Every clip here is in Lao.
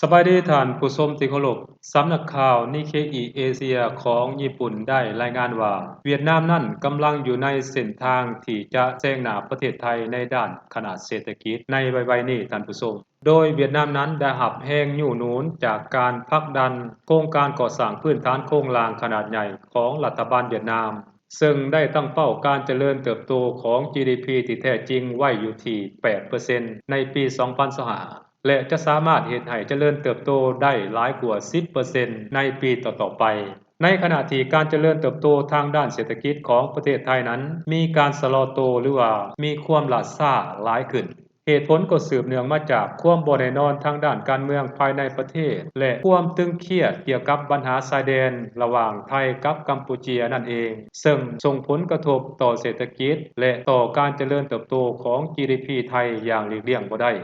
ສະບາຍດີທ່ານຜູ້ຊົມທີ່ເຄົາລົບ. ສຳນັກຂ່າວນິເຄອິເອເຊຍຂອງຍີ່ປຸ່ນໄດ້ລາຍງານວ່າ ຫວຽດນາມນັ້ນກຳລັງຢູ່ໃນເສັ້ນທາງທີ່ຈະແຊງໜ້າປະເທດໄທໃນດ້ານຂະໜາດເສດຖະກິດໃນໄວໆນີ້ທ່ານຜູ້ຊົມ. ໂດຍຫວຽດນາມນັ້ນໄດ້ຮັບແຮງຍູ້ໜູນຈາກການຜັກດັນໂຄງການກໍ່ສ້າງພື້ນຖານໂຄງລ່າງຂະໜາດໃຫຍ່ຂອງລັດຖະບານຫວຽດນາມ, ເຊິ່ງໄດ້ຕັ້ງເປົ້າການຈະເລີນເຕີບໂຕຂອງຈີດີພີທີ່ແທ້ຈິງໄວ້ຢູ່ທີ່ແປດເປີເຊັນໃນປີສອງພັນຊາວຫ້າ ແລະ ຈະສາມາດເຮັດໃຫ້ຈະເລີນເຕີບໂຕໄດ້ຫຼາຍກວ່າສິບເປີເຊັນໃນປີຕໍ່ໆໄປ. ໃນຂະນະທີ່ການຈະເລີນເຕີບໂຕທາງດ້ານເສດຖະກິດຂອງປະເທດໄທນັ້ນມີການຊະລໍໂຕ ຫຼືວ່າມີຄວາມຫຼ້າຊ້າຫຼາຍຂຶ້ນ, ເຫດຜົນກໍສືບເນື່ອງມາຈາກຄວາມບໍ່ແນ່ນອນທາງດ້ານການເມືອງພາຍໃນປະເທດ ແລະ ຄວາມຕຶງຄຽດກ່ຽວກັບບັນຫາຊາຍແດນລະຫວ່າງໄທກັບກຳປູເຈຍນັ້ນເອງ, ເຊິ່ງສົ່ງຜົນກະທົບຕໍ່ເສດຖະກິດ ແລະ ຕໍ່ການຈະເລີນເຕີບໂຕຂອງຈີດີພີໄທຢ່າງຫຼີກລ່ຽງບໍ່ໄດ້.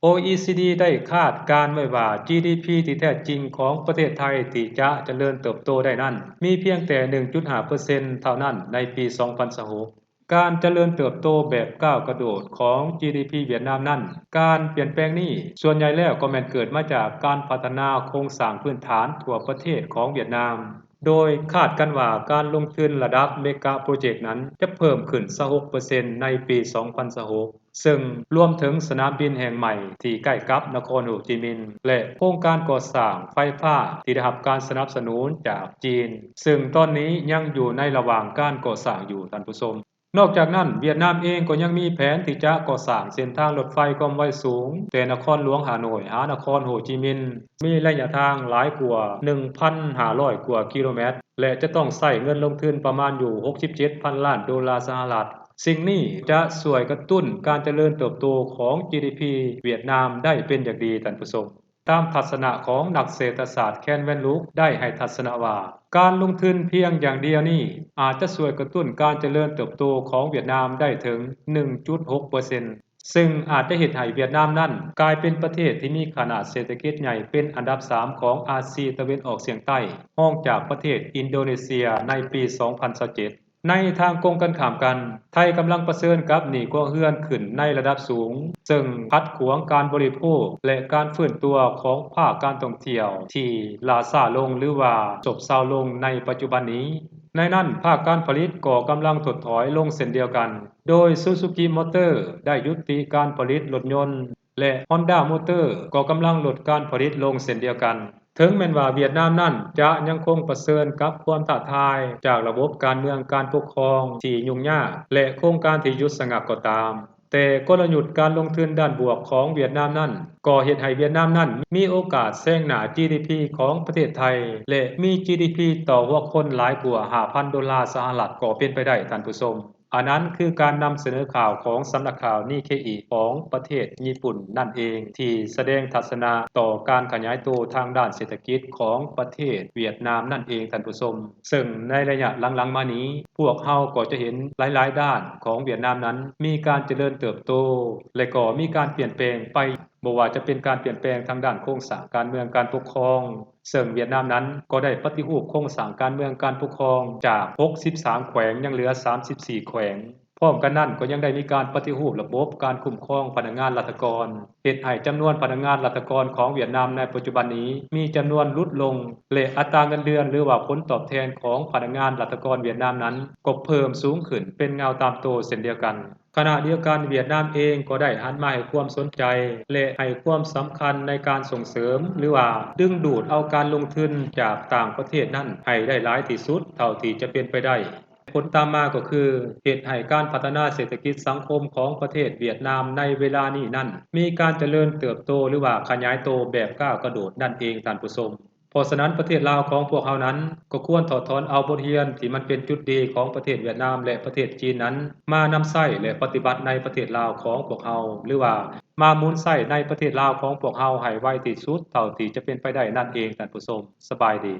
ໂອອີຊີດີ ໄດ້ຄາດການໄວ້ວ່າ ຈີດີພີທີ່ແທ້ຈິງຂອງປະເທດໄທທີ່ຈະຈະເລີນເຕີບໂຕໄດ້ນັ້ນ ມີພຽງແຕ່ໜຶ່ງຈຸດຫ້າເປີເຊັນເທົ່ານັ້ນໃນປີສອງພັນຊາວຫົກ. ການຈະເລີນເຕີບໂຕແບບກ້າວກະໂດດຂອງຈີດີພີຫວຽດນາມນັ້ນ, ການປ່ຽນແປງນີ້ສ່ວນໃຫຍ່ແລ້ວກໍແມ່ນເກີດມາຈາກການພັດທະນາໂຄງສ້າງພື້ນຖານທົ່ວປະເທດຂອງຫວຽດນາມ, ໂດຍຄາດກັນວ່າການລົງທຶນລະດັບເມກາໂປຣເຈັກນັ້ນຈະເພີ່ມຂຶ້ນຊາວຫົກເປີເຊັນໃນປີສອງພັນຊາວຫົກ ເຊິ່ງລວມເຖິງສະໜາມບິນແຫ່ງໃໝ່ທີ່ໃກ້ກັບນະຄອນໂຮຈິມິນ ແລະ ໂຄງການກໍ່ສ້າງໄຟຟ້າທີ່ໄດ້ຮັບການສະໜັບສະໜູນຈາກຈີນ, ເຊິ່ງຕອນນີ້ຍັງຢູ່ໃນລະຫວ່າງການກໍ່ສ້າງຢູ່, ທ່ານຜູ້ຊົມ. ນອກຈາກນັ້ນ, ຫວຽດນາມເອງກໍຍັງມີແຜນທີ່ຈະກໍ່ສ້າງເສັ້ນທາງລົດໄຟຄວາມໄວສູງ ແຕ່ນະຄອນຫຼວງຮ່າໂນ້ຍຫານະຄອນໂຮຈິມິນ, ມີໄລຍະທາງຫຼາຍກວ່າໜຶ່ງພັນຫ້າຮ້ອຍກວ່າກິໂລແມັດ ແລະ ຈະຕ້ອງໃຊ້ເງິນລົງທຶນປະມານຢູ່ຫົກສິບເຈັດພັນລ້ານໂດລາສະຫະລັດ. ສິ່ງນີ້ຈະຊ່ວຍກະຕຸ້ນການຈະເລີນເຕີບໂຕຂອງຈີດີພີຫວຽດນາມໄດ້ເປັນຢ່າງດີ, ທ່ານຜູ້ຊົມ. ຕາມທັດສະນະຂອງນັກເສດຖະສາດ ແຄນ ແວນລຸກ ໄດ້ໃຫ້ທັດສະນະວ່າ ການລົງທຶນພຽງຢ່າງດຽວນີ້ອາດຈະຊ່ວຍກະຕຸ້ນການຈະເລີນເຕີບໂຕຂອງຫວຽດນາມໄດ້ເຖິງໜຶ່ງຈຸດຫົກເປີເຊັນ ເຊິ່ງອາດຈະເຮັດໃຫ້ຫວຽດນາມນັ້ນກາຍເປັນປະເທດທີ່ມີຂະໜາດເສດຖະກິດໃຫຍ່ເປັນອັນດັບສາມຂອງອາຊີຕາເວັນອອກສຽງໃຕ້, ຮອງຈາກປະເທດອິນໂດເນເຊຍໃນປີສອງພັນຊາວເຈັດ. ໃນທາງກົງກັນຂ້າມກັນ, ໄທກຳລັງປະເຊີນກັບໜີ້ຄົວເຮືອນຂຶ້ນໃນລະດັບສູງ, ເຊິ່ງຂັດຂວາງການບໍລິໂພກ ແລະ ການຟື້ນຕົວຂອງພາກການທ່ອງທ່ຽວທີ່ຫຼ້າຊ້າລົງ ຫຼືວ່າ ຊອບເຊົາລົງໃນປັດຈຸບັນນີ້. ໃນນັ້ນ, ພາກການຜະລິດກໍກຳລັງຖົດຖອຍລົງເຊັ່ນດຽວກັນ, ໂດຍ Suzuki Motor ໄດ້ຢຸດຕິການຜະລິດລົດຍົນ ແລະ Honda Motor ກໍກຳລັງຫຼຸດການຜະລິດລົງເຊັ່ນດຽວກັນ. ເຖິງແມ່ນວ່າຫວຽດນາມນັ້ນຈະຍັງຄົງປະເຊີນກັບຄວາມທ້າທາຍຈາກລະບົບການເມືອງການປົກຄອງທີ່ຫຍຸ້ງຍາກ ແລະ ໂຄງການທີ່ຢຸດສະງັກກໍຕາມ, ແຕ່ກົນລະຍຸດການລົງທຶນດ້ານບວກຂອງຫວຽດນາມນັ້ນ ກໍເຮັດໃຫ້ຫວຽດນາມນັ້ນມີໂອກາດແຊງໜ້າ ຈີດີພີ ຂອງປະເທດໄທ ແລະ ມີ ຈີດີພີ ຕໍ່ຫົວຄົນຫຼາຍກວ່າຫ້າພັນໂດລາສະຫະລັດກໍເປັນໄປໄດ້, ທ່ານຜູ້ຊົມ. ອັນນັ້ນຄືການນຳສະເໜີຂ່າວຂອງສຳນັກຂ່າວນິເຄອິຂອງປະເທດຍີ່ປຸ່ນນັ້ນເອງ ທີ່ສະແດງທັດສະນະຕໍ່ການຂະຫຍາຍໂຕທາງດ້ານເສດຖະກິດຂອງປະເທດຫວຽດນາມນັ້ນເອງ, ທ່ານຜູ້ຊົມ. ເຊິ່ງໃນໄລຍະຫຼັງໆມານີ້, ພວກເຮົາກໍຈະເຫັນຫຼາຍໆດ້ານຂອງຫວຽດນາມນັ້ນມີການຈະເລີນເຕີບໂຕ ແລະ ກໍມີການປ່ຽນແປງໄປ, ບໍ່ວ່າຈະເປັນການປ່ຽນແປງທາງດ້ານໂຄງສ້າງການເມືອງການປົກຄອງ, ເຊິ່ງຫວຽດນາມນັ້ນກໍໄດ້ປະຕິຮູບໂຄງສ້າງການເມືອງການປົກຄອງຈາກຫົກສິບສາມແຂວງ ຍັງເຫຼືອສາມສິບສີ່ແຂວງ. ພ້ອມກັນນັ້ນກໍຍັງໄດ້ມີການປະຕິຮູບລະບົບການຄຸ້ມຄອງພະນັກງານລັດຖະກອນ, ເຮັດໃຫ້ຈຳນວນພະນັກງານລັດຖະກອນຂອງຫວຽດນາມໃນປັດຈຸບັນນີ້ມີຈຳນວນຫຼຸດລົງ ແລະ ອັດຕາເງິນເດືອນ ຫຼືວ່າຜົນຕອບແທນຂອງພະນັກງານລັດຖະກອນຫວຽດນາມນັ້ນກໍເພີ່ມສູງຂຶ້ນເປັນເງົາຕາມໂຕເຊັ່ນດຽວກັນ. ຂະນະດຽວກັນ, ຫວຽດນາມເອງກໍໄດ້ຫັນມາໃຫ້ຄວາມສົນໃຈ ແລະ ໃຫ້ຄວາມສຳຄັນໃນການສົ່ງເສີມ ຫຼືວ່າດຶງດູດເອົາການລົງທຶນຈາກຕ່າງປະເທດນັ້ນໃຫ້ໄດ້ຫຼາຍທີ່ສຸດເທົ່າທີ່ຈະເປັນໄປໄດ້. ຜົນຕາມມາກໍຄື ເຮັດໃຫ້ການພັດທະນາເສດຖະກິດສັງຄົມຂອງປະເທດຫວຽດນາມໃນເວລານີ້ນັ້ນ ມີການຈະເລີນເຕີບໂຕ ຫຼືວ່າຂະຫຍາຍໂຕແບບກ້າວກະໂດດນັ້ນເອງ, ທ່ານຜູ້ຊົມ. ເພາະສະນັ້ນ, ປະເທດລາວຂອງພວກເຮົານັ້ນ ກໍຄວນຖອດຖອນເອົາບົດຮຽນທີ່ມັນເປັນຈຸດດີຂອງປະເທດຫວຽດນາມ ແລະ ປະເທດຈີນນັ້ນ ມານຳໃຊ້ ແລະ ປະຕິບັດໃນປະເທດລາວຂອງພວກເຮົາ ຫຼືວ່າມາໝູນໃຊ້ໃນປະເທດລາວຂອງພວກເຮົາໃຫ້ໄວທີ່ສຸດເທົ່າທີ່ຈະເປັນໄປໄດ້ນັ້ນເອງ, ທ່ານຜູ້ຊົມ. ສະບາຍດີ.